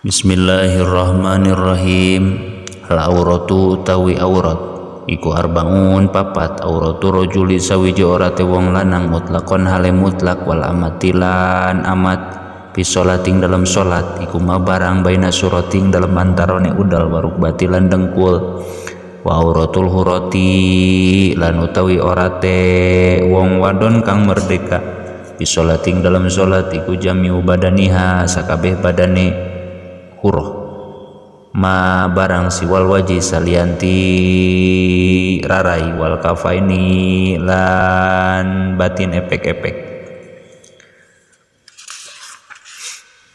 Bismillahirrahmanirrahim. Al auratu utawi aurat iku arbaun papat auratu rajuli sawiji orate wong lanang mutlakon hale mutlak wal amatilan amat fi sholating dalam sholat iku ma barang baina surating dalam antarane udal waruk batilan dengkul wa auratul hurati lan utawi orate wong wadon kang merdeka fi sholating dalam sholat iku jami'u badaniha sakabeh badane hurah ma barang siwal wajih salianti rarai wal kafaini lan batin epek-epek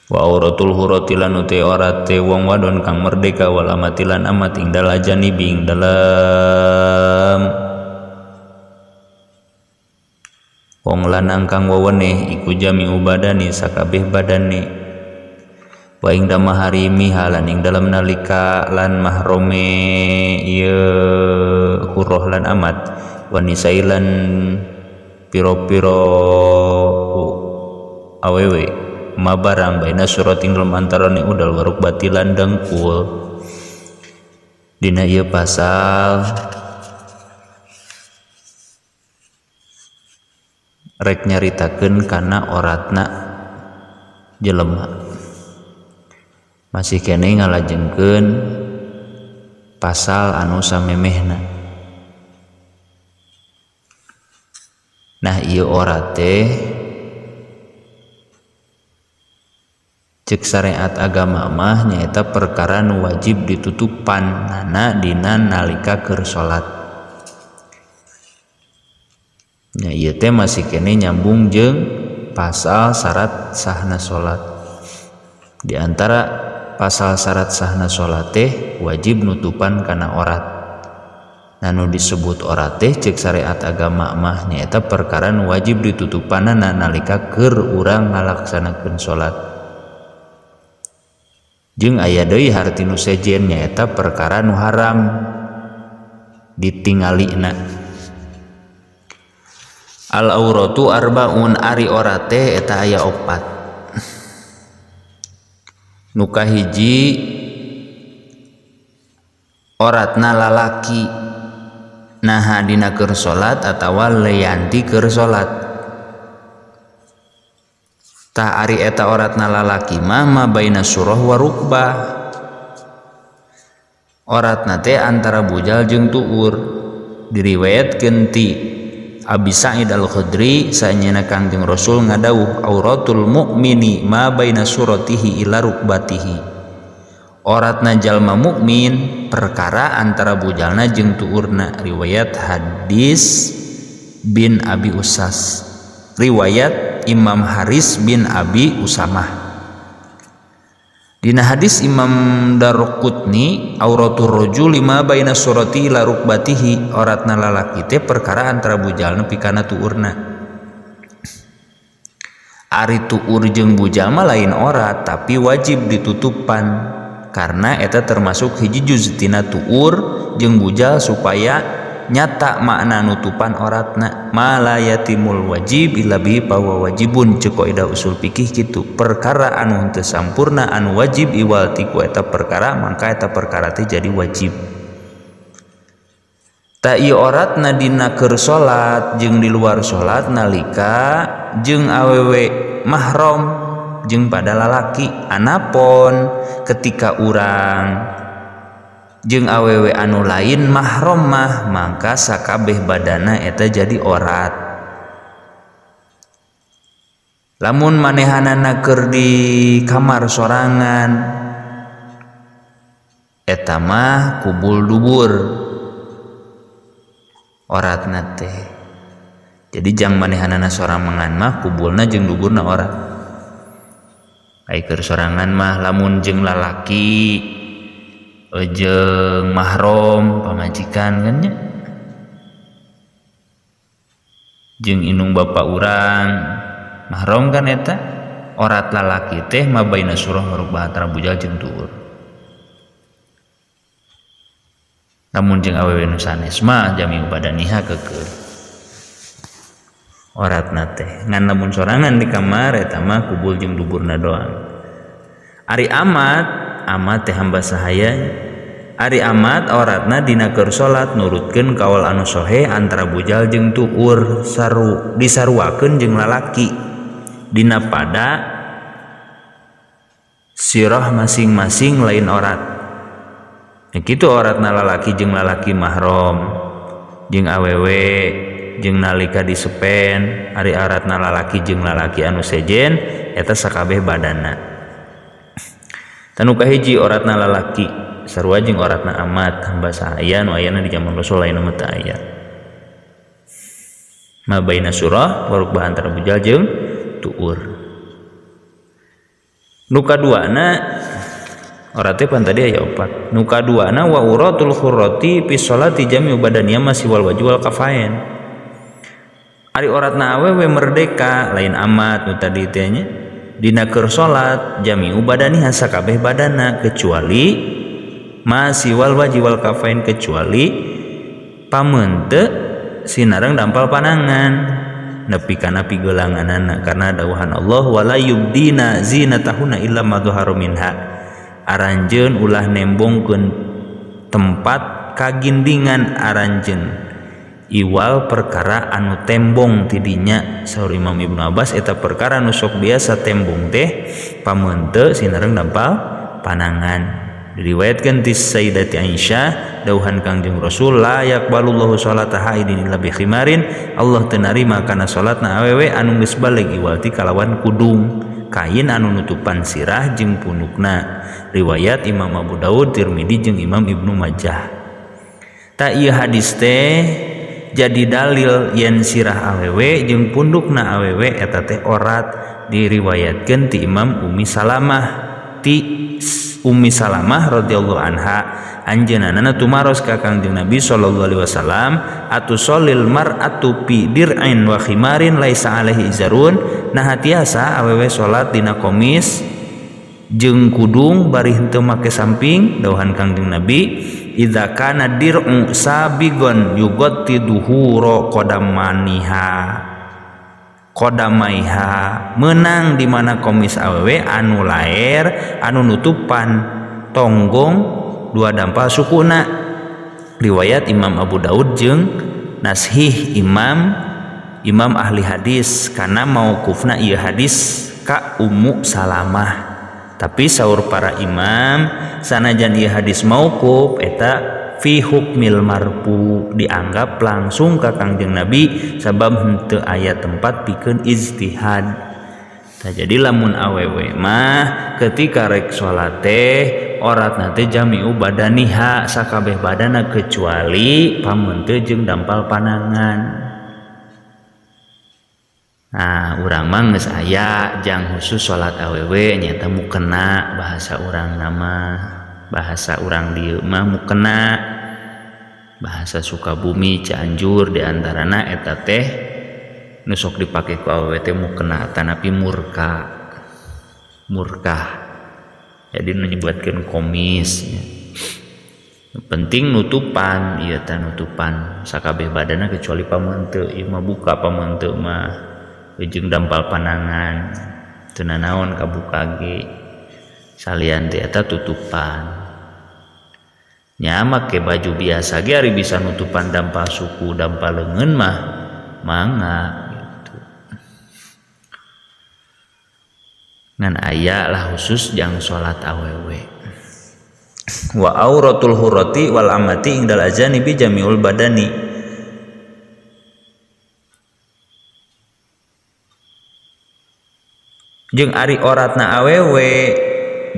wa auratul hurati lan uti orate wong wadon kang merdeka wal amati lan amat ing dalem janibi ing dalem wong lanang kang weweneh iku jami'u badani sakabeh badane wa ing maharimi halan ing dalam nalika lan mahrome ieu hurah lan amat wa nisailan piro-piro awewe ma barang baina surating dalam antarane udal waruk batilan dengkul. Dina ieu pasal rek nyaritakeun kana oratna jelema. Masih kene ngalajengkeun pasal anu samemehna. Nah ieu orat teh cek syariat agama mah nyaeta perkara nu wajib ditutupan nana dina nalika keur salat. Nya ieu teh masih kene nyambung jeung pasal syarat sahna salat. Di antara pasal syarat sahna salat teh wajib nutupan kana orat. Nah nu disebut orat teh cek syariat agama mah nyaeta perkara nu wajib ditutupanana nalika keur urang ngalaksanakeun salat. Jeung aya deui harti nu sejen nyaeta perkara nu haram ditingalina. Al auratu arbaun ari orat teh eta aya opat. Nu kahiji oratna lalaki naha dina keur salat atawa leyanti keur salat. Tah ari eta oratna lalaki mah ma baina surah wa rukbah. Oratna teh antara bujal jeung tuur. Diriwayatkeun ti Abi Sa'id Al-Khudri saenyana Kangjeng Rasul ngadawuh auratul mukmini ma baina suratihi ila rukbatihi. Oratna jalma mukmin perkara antara bujalna jeung tuurna. Riwayat hadis bin Abi Usas. Riwayat Imam Haris bin Abi Usamah. Dina hadis Imam Darqutni auratur rajuli ma baina surati ila rukbatihi. Oratna lalaki teh perkara antara bujalna pikana tuurna. Ari tuur jeung bujal mah lain orat tapi wajib ditutupan karena eta termasuk hiji juz tina tuur jeung bujal supaya nyata makna nutupan oratna. Ma la yatimul wajib illa bihi fa wajibun ceuk kaidah usul fikih kitu. Perkara anu henteu sampurna anu wajib iwal ti ku eta perkara mangka eta perkara teh jadi wajib. Ta ieu oratna dina keur salat jeung di luar salat nalika jeung awewe mahram jeung pada lalaki. Anapon ketika urang jeung awewe anu lain mahram mah mangka sakabeh badana eta jadi orat. Lamun manehanana keur di kamar sorangan eta mah kubul dubur oratna teh. Jadi jang manehanana sorangan mah kubulna jeung duburna orat. Ai keur sorangan mah lamun jeung lalaki jeung mahram pamajikan kan nya jeung indung bapa urang mahram kan eta orat lalaki teh ma baina surah warubah antara bujal jeung tuur. Lamun jeung awewe nu sanes mah jami badaniha keukeuh oratna teh. Ngan lamun sorangan di kamar eta mah kubul jeung duburna doang. Ari amat, amat teh hamba sahaya. Ari amat auratna dina keur salat nurutkeun kaul anu soheh antara bujal jeung tuur saru disaruakeun jeung lalaki dina pada sirah masing-masing lain aurat. Nah, kitu auratna lalaki jeung lalaki mahram jeung awewe jeung nalika disepen. Ari auratna lalaki jeung lalaki anu sejen eta sakabeh badana. Tanu kahiji auratna lalaki sarua jeung auratna amat hamba sahaya nu ayana di zaman Rasul lain mah teu aya. Ma baina surah wa rukbah antara bujal jeung tuur. Nu kaduana aurat teh pan tadi aya opat. Nu kaduana wa uratul khurrati fi sholati jami'u badaniya masiwal wajhi wal kafain. Ari auratna awewe merdeka lain amat nu tadi teh nya dina keur salat jami'u badaniha sakabeh badana kecuali masiwal wajhi wal kafain kecuali pameunte sinareng dampal panangan nepi kana pigelanganana karena dawuhan Allah wala yubdina zinatahunna illa ma dhahara minha. Aranjeun ulah nembongkeun tempat kagindingan aranjeun iwal perkara anu tembong tidinya. Saur Imam Ibnu Abbas eta perkara nu sok biasa tembong teh pameunte sinareng dampal panangan. Diriwayatkeun ti Sayyidati Aisyah dawuhan Kangjeng Rasul la yaqbalullahu salata haidin illa bi khimarin. Allah teu narima kana salatna awewe anu geus baleg iwal ti kalawan kudung kain anu nutupan sirah jeung punukna. Riwayat Imam Abu Daud, Tirmidzi jeung Imam Ibnu Majah. Ta ieu hadis teh jadi dalil yen sirah awewe jeung pundukna awewe eta teh orat. Diriwayatkeun ti Imam Ummi Salamah ti Ummi Salamah radhiyallahu anha anjeunna tumaros ka Kangjeng Nabi sallallahu alaihi wasallam atusolil mar'atu fi dir'in wa khimarin laisa alaihi izarun. Nah tiasa awewe salat dina komis jeung kudung bari henteu make samping. Dawuhan Kangjeng Nabi idza kana dir'u sabigon yugatti duhura qadamaniha qadamaiha. Menang di mana komis awewe anu laer anu nutupan tonggong dua dampal sukuna. Riwayat Imam Abu Daud jeung nashih imam ahli hadis karena mauqufna ieu hadis ka Ummu Salamah. Tapi saur para imam sanajan ieu hadis mauquf eta fi hukmil marfu dianggap langsung ka Kangjeng Nabi sabab henteu aya tempat pikeun ijtihad. Tah jadi lamun awewe mah ketika rek salat teh oratna teh jami'u badaniha sakabeh badana kecuali pameunte jeung dampal panangan. Nah urang mah geus aya jang khusus salat awewe nyaeta mukena bahasa urang nama bahasa urang dieu mah mukena bahasa Sukabumi Cianjur di antarana eta teh nu sok dipake ku awewe teh mukena tanapi murka murkah. Jadi nu nyebatkeun komis nya. Penting nutupan ieu teh nutupan sakabeh badana kecuali pameunte ieu mah buka pameunte mah jeung dampal panangan teu nanaon kabuka ge salian teh eta tutupan. Nya make baju biasa ge ari bisa nutupan dampal suku dampal leungeun mah mangga gitu. Ngan aya lah khusus jang salat awewe. Wa auratul hurrati wal amati indal azani bi jamiul badani. Jeung ari oratna awewe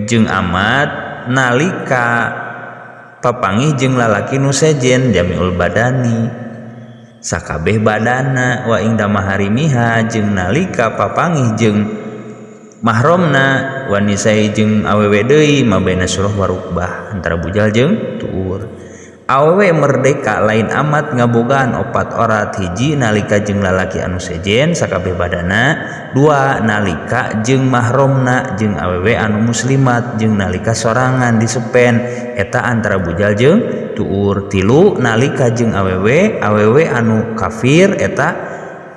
jeung amat nalika papangih jeung lalaki nu sejen jamiul badani sakabeh badana wa ingda maharimiha jeung nalika papangih jeung mahromna wa nisai jeung awewe deui mabaina surah warukbah antara bujal jeung tuur. Awewe merdeka lain amat ngabogaan opat orat hiji nalika jeung lalaki anu sejen sakabeh badana, dua nalika jeung mahromna jeung awewe anu muslimat jeung nalika sorangan disepen eta antara bujal jeung tuur, tilu nalika jeung awewe awewe anu kafir eta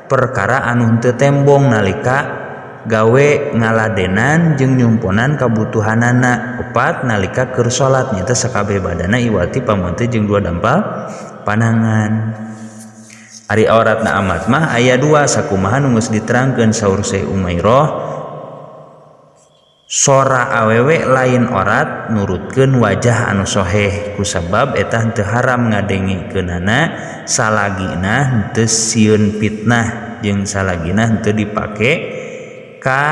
perkara anu henteu tembong nalika gawe ngaladenan jeung nyumponan kabutuhanana. Opat, nalika keur salat nyaeta sakabeh badana iwati pameunteut jeung dua dampal panangan. Ari auratna amat mah aya dua sakumaha nu geus diterangkeun saur Syekh Umairah. Sora awewe lain orat nurutkeun wajah anu soheh kusabab eta henteu haram ngadengikeunana salagina henteu sieun fitnah jeung salagina henteu dipake ka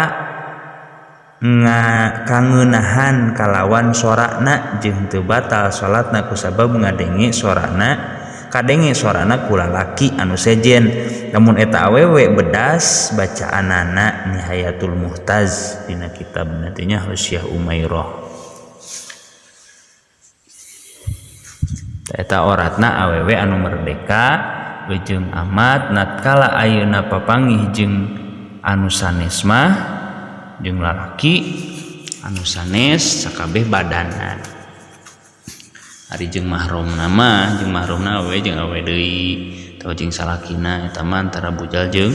kangeunahan kalawan sorana jeung henteu batal salatna kusabab ngadenge sorana kadenge sorana ku lalaki anu sejen. Lamun eta awewe bedas bacaanana Nihayatul Muhtaz dina kitab nantinya Husyiah Umairah. Eta oratna awewe anu merdeka jeung amat natkala ayeuna papanggih jeung anu sanes mah jeung lalaki anu sanes sakabeh badana. Ari jeung mahramna mah jeung mahramna awewe jeung awewe deui atawa jeung salakina eta mah antara bujal jeung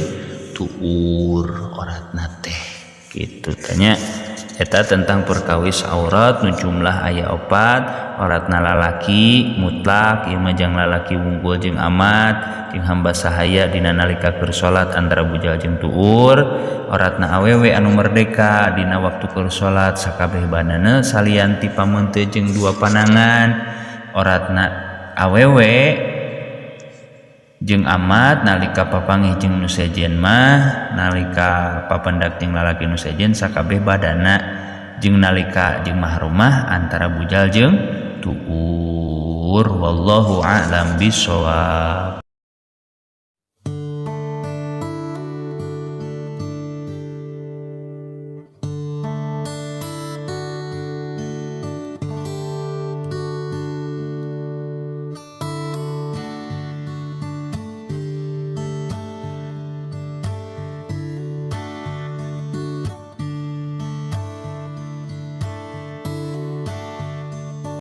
tuur oratna teh kitu tanya. Eta tentang perkawis aurat nu jumlah aya opat. Auratna lalaki mutlak ieu mah jang lalaki wungkul jeung amat jeung hamba sahaya dina nalika keur salat antara bujal jeung tuur. Auratna awewe anu merdeka dina waktu keur salat sakabeh badana salian ti pameunteut jeung dua panangan. Oratna awewe jeung amat nalika papanggih jeung nu sejen mah nalika papendak jeung lalaki nu sejen sakabeh badana jeung nalika jeung mahrumah antara bujal jeung tuur. Wallahu a'lam bissawab.